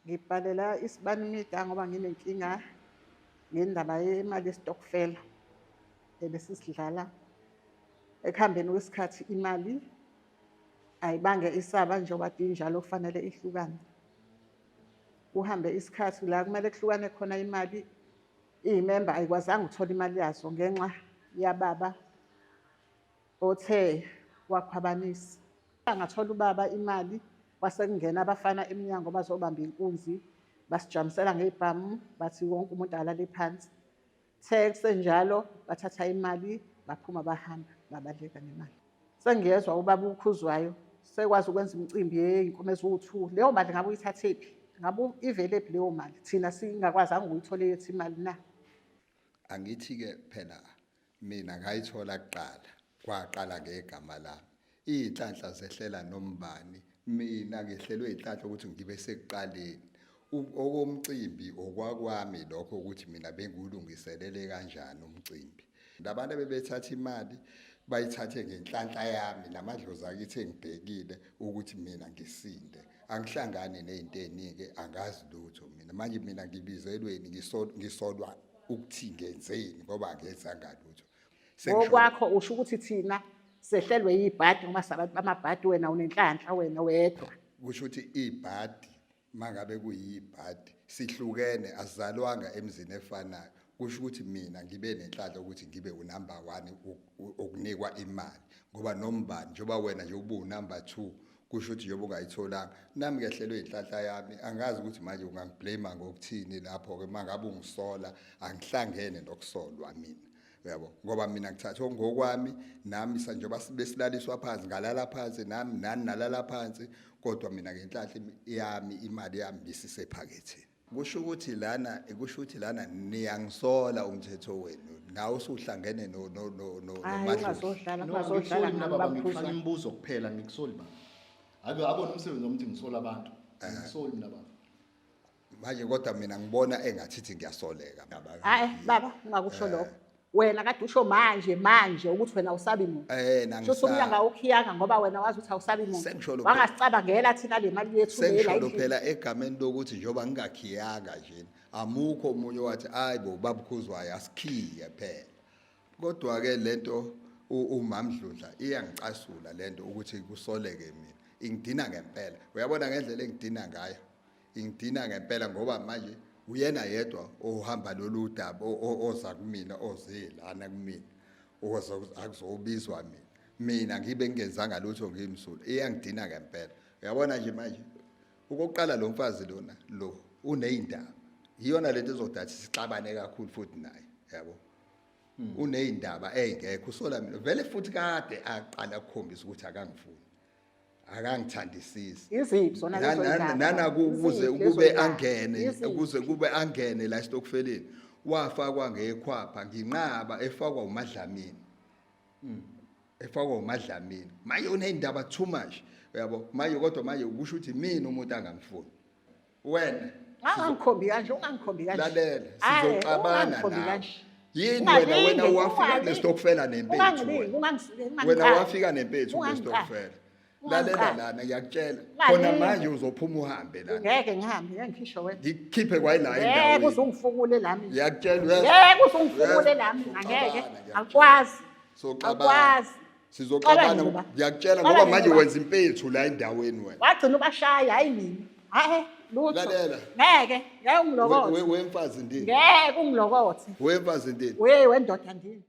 Ngibhalela Isibani Media ngoba nginenkinga ngendaba yemali yesitokfela ebesisidlala. Ekuhambeni kwesikhathi imali ayibange isaba njengoba kade injalo kufanele ihlukane. Kuhambe isikhathi la kumele kuhlukane khona imali, iy'memba ayikwazanga ukuthola imali yazo ngenxa yababa othe wakhwabanisa. Angathola ubaba imali kwase kungena abafana emnyango bazobamba inkunzi basijamisela ngey'bhamu bathi wonke umuntu alale phansi. The kusenjalo bathatha imali baphuma bahamba babaleka nemali. Sengiyezwa ubaba uKhuzwayo sekwazi ukwenza imicimbi yey'nkomo eziwu-two. Leyo mali ngabe uyithathephi? Ngabe ivelephi leyo mali? Thina singakwazanga ukuyithola eyethu imali na? Angithi-ke phela mina ngayithola kuqala, kwaqala ngegama lami. Iy'nhlanhla zehlela nombani, mina ngehlelwe inhlanhla ukuthi ngibe sekuqaleni. Okomcimbi okwakwami lokho ukuthi mina bengiwulungiselele kanjani umcimbi. Labantu abebethatha imali bayithathe ngenhlanhla yami namadlozi akithi engibhekile ukuthi mina ngisinde. Angihlangani nezinto eziningi, angazi lutho mina. Manje mina ngibizelweni ngisolwa ukuthi ngenzeni ngoba angenzanga lutho. Ngokwakho usho ukuthi thina sehlelwe yibhadi ngoba sabantu bamabhadi wena unenhlanhla wena wedwa. Kusho ukuthi ibhadi mangabe kuyibhadi sihlukene asizalwanga emzini efanayo. Kusho ukuthi mina ngibe nenhlanhla ukuthi ngibe unumber 1 ukunikwa imali ngoba nombani njengoba wena nje ubu number 2 kusho ukuthi njengoba ungayitholanga nami ngehlelwe inhlanhla yami angazi ukuthi manje ungangiblame ngokuthini lapho ke mangabe ungisola angihlangene nokusolwa mina uyabo ngoba mina ngithatha ngokwami nami njengoba besilaliswa phansi ngalala phansi nami nani nalala phansi kodwa mina ngenhlanhla yami imali yami bisisephaketheni. Kusho ukuthi lana kusho ukuthi lana niyangisola umthetho wenu nawe usuhlangene no no no no Hayi noMadlozi. ungazodlala No, ungazodlala angikusoli mina ngami baba, ngikufaka baphuzwa. imibuzo kuphela, ngikusoli baba. Ake abone umsebenzi wokuthi ngisola abantu. Angikusoli mina baba. Manje kodwa mina ngibona engathithi ngiyasoleka. Hayi baba ungakusho lokho. Wena kade usho manje manje ukuthi wena awusabi muntu. Eh Shuthi umnyango awukhiyanga ngoba wena wazi ukuthi awusabi muntu. Sengisholo phela. Wangasicabangela thina le mali yethu le la Sengisholo endlini. phela egameni lokuthi njengoba ngingakhiyanga nje amukho omunye wathi hayi bo babukhuzwayo asikhiye phela. Kodwa ke lento uMamdludla iyangicasula lento ukuthi kusoleke mina. Ingidina ngempela. Uyabona ngendlela engidina ngayo. Ingidina ngempela ngoba manje uyena yedwa ohamba lolu daba oza kumina oze lana kumina. Oza akuzobizwa mina. Mina ngibe ngingenzanga lutho ngimsulwa. Iyangidina ngempela. Uyabona nje manje okokuqala lo mfazi lona lo uneyindaba. Iyona lento ezodathi sixabane kakhulu futhi naye, yabo. Uneyindaba ezingekho usola mina vele futhi kade aqala ukukhombisa ukuthi akangifuni. Akangithandisisi. Iziphi zona lezo ndaba? Nana kuze Iziphi lezo kube ndaba? angene Iziphi? ukuze kube angene la esitokfeleni wafakwa ngekhwapha nginqaba efakwa uMadlamini. Efakwa uMadlamini. Manje uneyindaba too much. Uyabo? Manje kodwa manje kusho ukuthi mina umuntu angamfuni. Wena Ungangikhombi kanje, ungangikhombi kanje. lalela Hhayi, sizoxabana ungangikhombi nawe. kanje. Yini wena wena Ungalingi, wafika ungalingi. kule stokfela nempethu Ungangilingi, wena. ungangiqali. Wena wafika nempethu kule Ungangiqali. stokfela. Lalela Ungangiqali. lana ngiyakutshela. Ungalingi. Khona manje uzophuma uhambe lana. Ngeke ngihambe, ngeke ngikhishwe wena. Ngikukhiphe kwayila Ngeke endaweni. uze ungifukule lami. Ngiyakutshela uyezwa. Ngeke uze ungifukule Uyezwa? lami, angeke. Soxabana, ngiyakutshela. Akwazi. Soxabana. Akwazi. Sizoxabana Xabana ngoba. ngiyakutshela Xabana ngoba manje ngoba. wenza impethu la endaweni wena. Wagcina ubashaya, hayi mina. Hayi, lutho. Lalela. Ngeke, ngeke ungilokothe. Wemfazi ndini. Ngeke ungilokothe. Wemfazi ndini. We wendoda ndini.